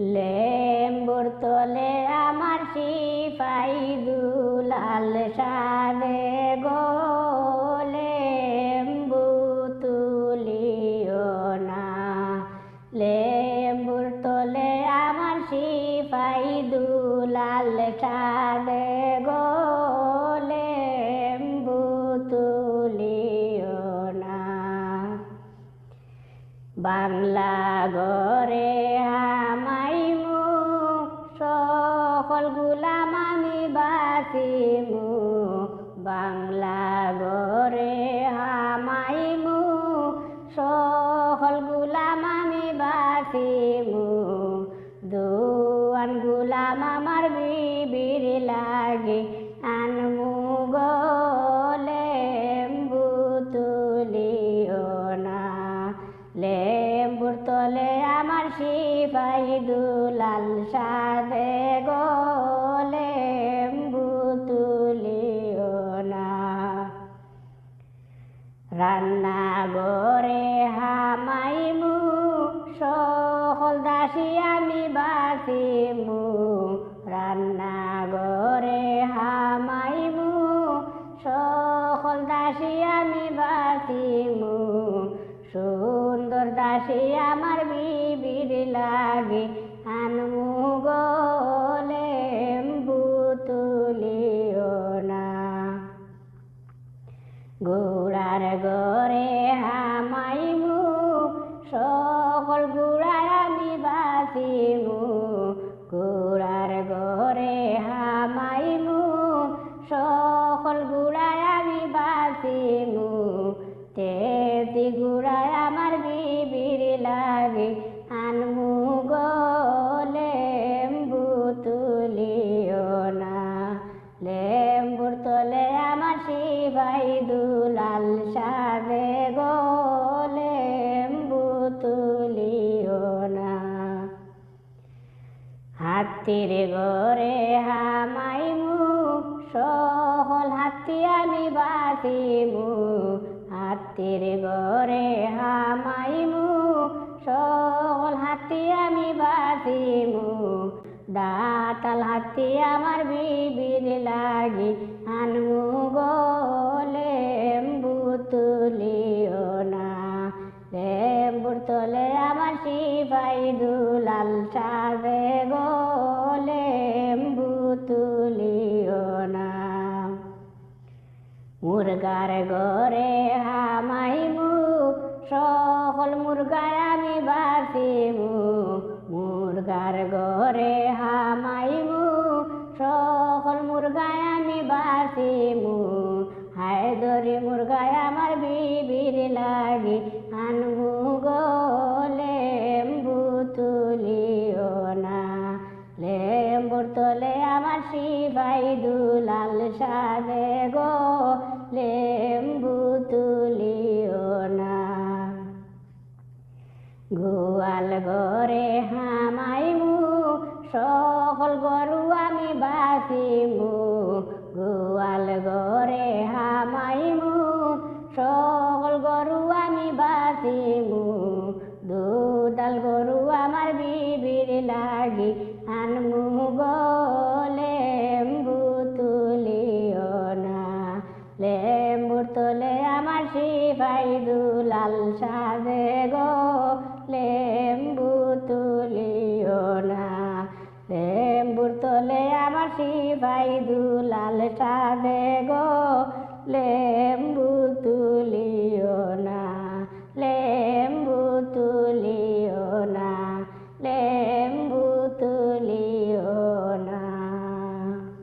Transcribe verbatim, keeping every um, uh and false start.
লেম্বুর তলে আমার সিপাই দুলাল সাধে গো, লেম্বু তুলিও না। লেম্বুর তলে আমার সিপাই দুলাল সাধে গো, লেম্বু তুলিও না। বাংলা ঘরে হামাইমু, সকল গুলাম আমি বাঁচিমু। বাংলা ঘরে হামাইমু, সকল গুলাম আমি বাঁচিমু। দুয়ান গুলাম আমার বিবির লাগি আনমু গো, লেম্বু তুলিও না। লেম্বুর তলে আমার সিপাই দুলাল সাধে গো, লেম্বু তুলিও না। রান্নাঘরে হামাইমু, সকল দাসী আমি বাঁচিমু। রান্নাঘরে হামাইমু, সকল দাসী আমি বাঁচিমু। সুন্দর দাসী আমার বিবির লাগি আনমু গো, লেম্বু তুলিও না। ঘোড়ার ঘরে হামাইমু, সকল ঘোড়ায় আমি বাঁচিমু। ঘোড়ার ঘরে হামাইমু, সকল ঘোড়ায় আমি বাঁচিমু। তেজি ঘোড়ায় আমার বিবির লাগি আনমু গো, লেম্বু তুলিও না। লেম্বুর তলে আমার সিপাই দুলাল সাধে গো, লেম্বু তুলিও না। হাতির ঘরে হামাইমু, সকল হাতি আমি বাঁচিমু। হাতির ঘরে হামাইমু, সকল হাতি আমি বাঁচিমু। দাঁতাল হাতি আমার বিবির লাগি আনমু গো, লেম্বু তুলিও না। লেম্বুর তলে আমার সিপাই দুলাল সাধে গো, লেম্বু তুলিও না। মুরগার ঘরে হামাইমু, সকল মুরগায় আমি বাঁচিমু। মুরগার ঘরে হামাইমু, সকল মুরগায় আমি বাঁচিমু। হায়দরি মুরগায় আমার বিবির লাগি আনমু গো, লেম্বু তুলিও না। লেম্বুর তলে আমার সিপাই দুলাল সাধে গো, লেম্বু তুলিও না। গোয়াল ঘরে হামাইমু, সকল গরু আমি বাঁচিমু। গোয়াল ঘরে হামাইমু, সকল গরু আমি বাঁচিমু। দুধাল গরু আমার বিবির লাগি আনমু গো, লেম্বু তুলিও না। লেম্বুর তলে আমার সিপাই দুলাল সাধে গো, লেম্বু তুলিও না। লেম্বুর তলে আমার সিপাই দুলাল সাধে গো, লেম্বু